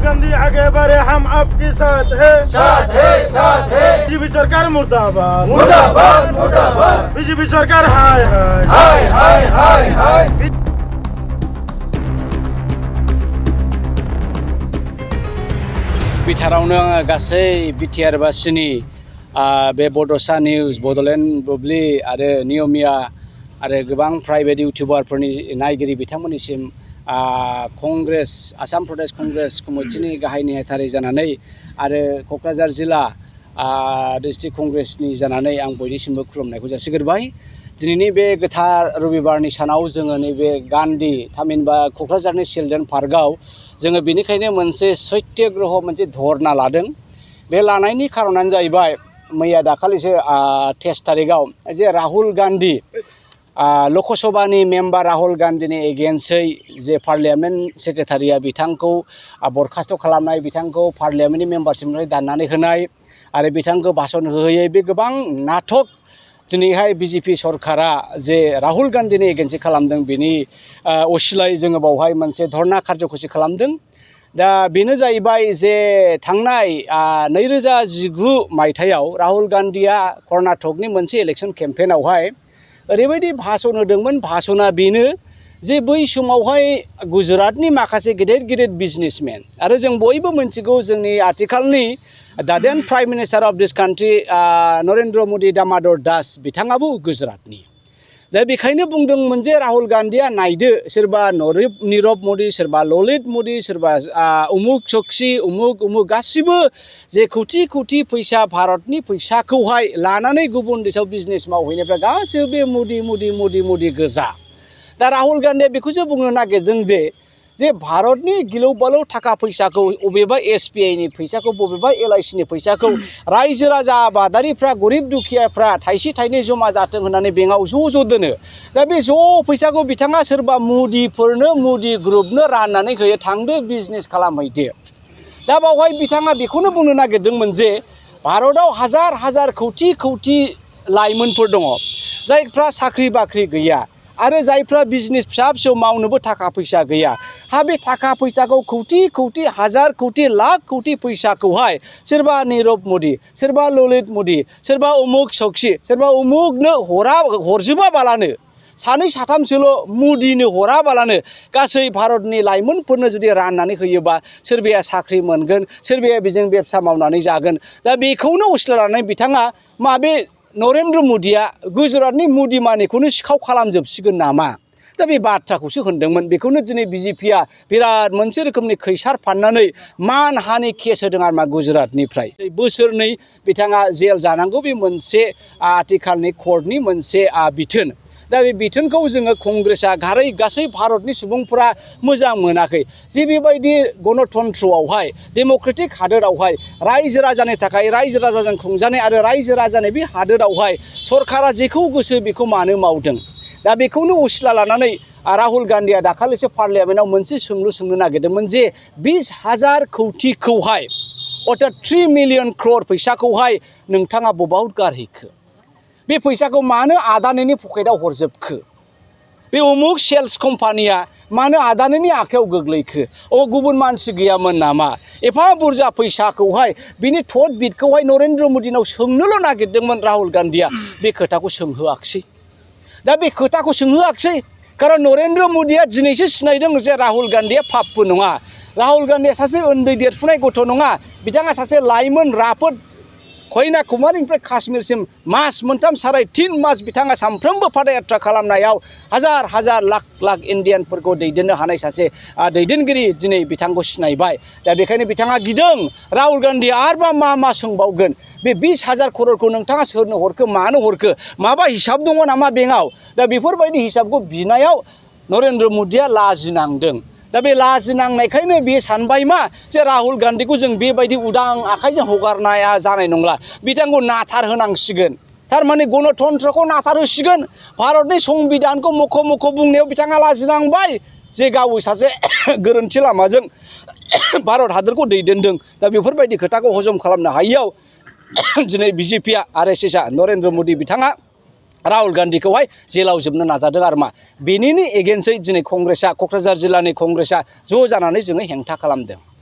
गांधी आगे बढ़े, हम आपके साथ है, साथ है, साथ है। बीजेपी सरकार मुर्दाबाद, मुर्दाबाद, मुर्दाबाद। बीजेपी सरकार हाय हाय हाय हाय हाय हाय। बिथारावनो गासै बिटिआर बासिनि बे बड'सा निउज, बड'लेण्ड बुब्लि आरो नियमिया आरो गोबां प्राइभेट इउटिउबारफोरनि नायगिरि बिथांमोननिसिम कंग्रेस आसाम प्रदेश कंग्रेस कमिटिनि गाहाय नेहाथारि जानानै आरो क'क्राझार जिल्ला डिस्ट्रिक्ट कंग्रेसनि जानानै आं बयनिसिमबो खुलुमनायखौ जासिग्रोबाय। दिनैनि बे गोथार रबिबारनि सानाव जोङो नैबे गान्धी थामहिनबा क'क्राझारनि चिल्ड्रेन पार्कआव जोङो बेनिखायनो मोनसे सत्याग्रह मोनसे धरना लादों। बे लानायनि खारनानो जाहैबाय मैया दाखालिसो 23 तारिखआव जे राहुल गान्धी लकसभानि मेम्बार राहुल गान्धीनि एगेन्स्टै जे पार्लियामेन्ट सेक्रेटारिया बिथांखौ बरखास्त खालामनाय, बिथांखौ पार्लियामेन्टनि मेम्बारशिपनिफ्राय दाननानै होनाय आरो बिथांखौ भाषण होहोयै बे गोबां नाटक दिनैहाय बिजेपि सरकारा जे राहुल गान्धीनि एगेन्स्ट खालामदों, बेनि असिलायै जोङो बावहाय मोनसे धरना कार्यसुचि खालामदों। दा बेनो जाहैबाय जे थांनाय 2019 मायथाइयाव राहुल गान्धीया कर्नाटकनि मोनसे इलेक्शन केम्पेइनावहाय ओरैबायदि भाषण होदोंमोन। भाषणा बेनो जे बै समावहाय गुजरातनि माखासे गेदेर गेदेर बिजनेसमेन आरो जों बयबो मिथिगौ जोंनि आथिखालनि the then prime minister of this country Narendra Modi Damodar Das बिथाङाबो गुजरातनि। दा बेखायनो बुंदोंमोन जे राहुल गान्धीया नायदो सोरबा नीरव मदि, सोरबा ललित मदि, सोरबा उमुक चक्सी, उमुक गासिबो जे कौटि कौटि फैसा भारतनि फैसाखौहाय लानानै गुबुन देशआव बिजनेस मावहैनायफ्रा गासैबो बे मदि गोजा। दा राहुल गान्धीया बेखौसो बुंनो नागिरदों जे भारतनि गिलौ बालौ थाखा फैसाखौ, बबेबा SBIनि फैसाखौ, बबेबा LICनि फैसाखौ रायजो राजा आबादारिफ्रा, गरिब दुखियाफ्रा थाइसे थाइनै जमा जाथों होननानै बेंकआव ज' दोनो। दा बे ज' फैसाखौ बिथाङा सोरबा मुदिफोरनो, मुदि ग्रुपनो राननानै होयो, थांदो बिजनेस खालामहैदो। दा बावहाय बिथाङा बेखौनो बुंनो नागिरदोंमोन जे भारतआव हाजार हाजार कौटि कौटि लाइमोनफोर दङ जायफ्रा साख्रि बाख्रि गैया आरो जायफ्रा बिजनेस फिसा फिसौ मावनोबो थाखा फैसा गैया। बे थाखा फैसाखौ कौटि कौटि, हाजार कौटि, लाख कौटि फैसाखौहाय सोरबा नीरव मदि, सोरबा ललित मदि, सोरबा उमुक चक्सी, सोरबा उमुकनो हरजोबाबालानो, सानै साथामसोल' मुदिनो हराबालानो गासै भारतनि लाइमोनफोरनो जुदि राननानै होयोबा सोरबाया साख्रि मोनगोन, सोरबाया बेजों बेबसा मावनानै जागोन। दा बेखौनो उसिला लानानै बिथाङा माबे नरेन्द्र मदिया गुजरातनि मुदि मानिखौनो सिखाव खालामजोबसिगोन नामा? दा बे बाथ्राखौसो होनदोंमोन। बेखौनो दिनै बिजेपिया बिराद मोनसे रोखोमनि खैसार फाननानै मानहानि केस होदों आरो मा गुजरातनिफ्राय। बोसोरनै बिथाङा जेल जानांगौ, बे मोनसे आथिखालनि कर्टनि मोनसे बिथोन। दा बे बिथोनखौ जोङो कंग्रेसआ गासै भारतनि सुबुंफोरा मोजां मोनाखै। जे बेबायदि गणतन्त्रआवहाय, डेम'क्रेटिक हादोरावहाय रायजो राजानि थाखाय, रायजो राजाजों खुंजानाय आरो रायजो राजानि बे हादोरावहाय सरकारा जेखौ गोसो बेखौ मानो मावदों? दा बेखौनो उसिला लानानै राहुल गान्धीया दाखालिसो पार्लियामेन्टआव मोनसे सोंलु सोंनो नागिरदोंमोन जे 20,000 कौटिखौहाय अर्थात 3 मिलियन क्रर फैसाखौहाय नोंथाङा बबाव गारहैखो? बे फैसाखौ मानो आदानिनि पकेटाव हरजोबखो? बे उमुक सेल्स कम्पानिया मानो आदानिनि आखायाव गोग्लैखो? गुबुन मानसि गैयामोन नामा? एफा बुरजा फैसाखौहाय बिनि थट बिटखौहाय नरेन्द्र मदिनाव सोंनोल' नागिरदोंमोन राहुल गान्धीया, बे खोथाखौ सोंहोआखिसै। दा बे खोथाखौ सोंहोआखिसै खारन नरेन्द्र मदिया दिनैसो सिनायदों जे राहुल गान्धीया पाप्पु नङा। राहुल गान्धीया सासे उन्दै देरफुनाय गथ' नङा। बिथाङा सासे लाइमोन राफोद कन्याकुमारिनिफ्राय काश्मीरसिम मास मोनथाम, 3.5 मास बिथाङा सानफ्रोमबो पादयात्रा खालामनायाव हाजार हाजार, लाख लाख इन्डियानफोरखौ दैदेननो हानाय सासे दैदेनगिरि दिनै बिथांखौ सिनायबाय। दा बेखायनो बिथाङा गिदों राहुल गान्धीया आरोबा मा सोंबावगोन? बे 20,000 करोड़खौ नोंथाङा सोरनो हरखो, मानो हरखो? माबा हिसाब दङ नामा बेंकआव? दा बेफोरबायदि हिसाबखौ बिनायाव नरेन्द्र मदिया लाजिनांदों। दा बे लाजिनांनायखायनो बे सानबाय मा जे राहुल गान्धीखौ जों बेबायदि उदां आखाइजों हगारनाया जानाय नंला, बिथांखौ नाथार होनांसिगोन। थारमाने गणतन्त्रखौ नाथार होसिगोन। भारतनि संबिधानखौ मख' बुंनायाव बिथाङा लाजिनांबाय जे गाव सासे गोरोन्थि लामाजों भारत हादरखौ दैदेनदों। दा बेफोरबायदि खोथाखौ हजम खालामनो हायियाव दिनै बिजेपिया RSSआ नरेन्द्र मदि बिथाङा राहुल गान्धीखौहाय जेलाव जोबनो नाजादों आरो मा। बेनिनो एगेन्स्टै दिनै कंग्रेसआ, क'क्राझार जिल्लानि कंग्रेसआ ज' जानानै जोङो हेंथा खालामदों।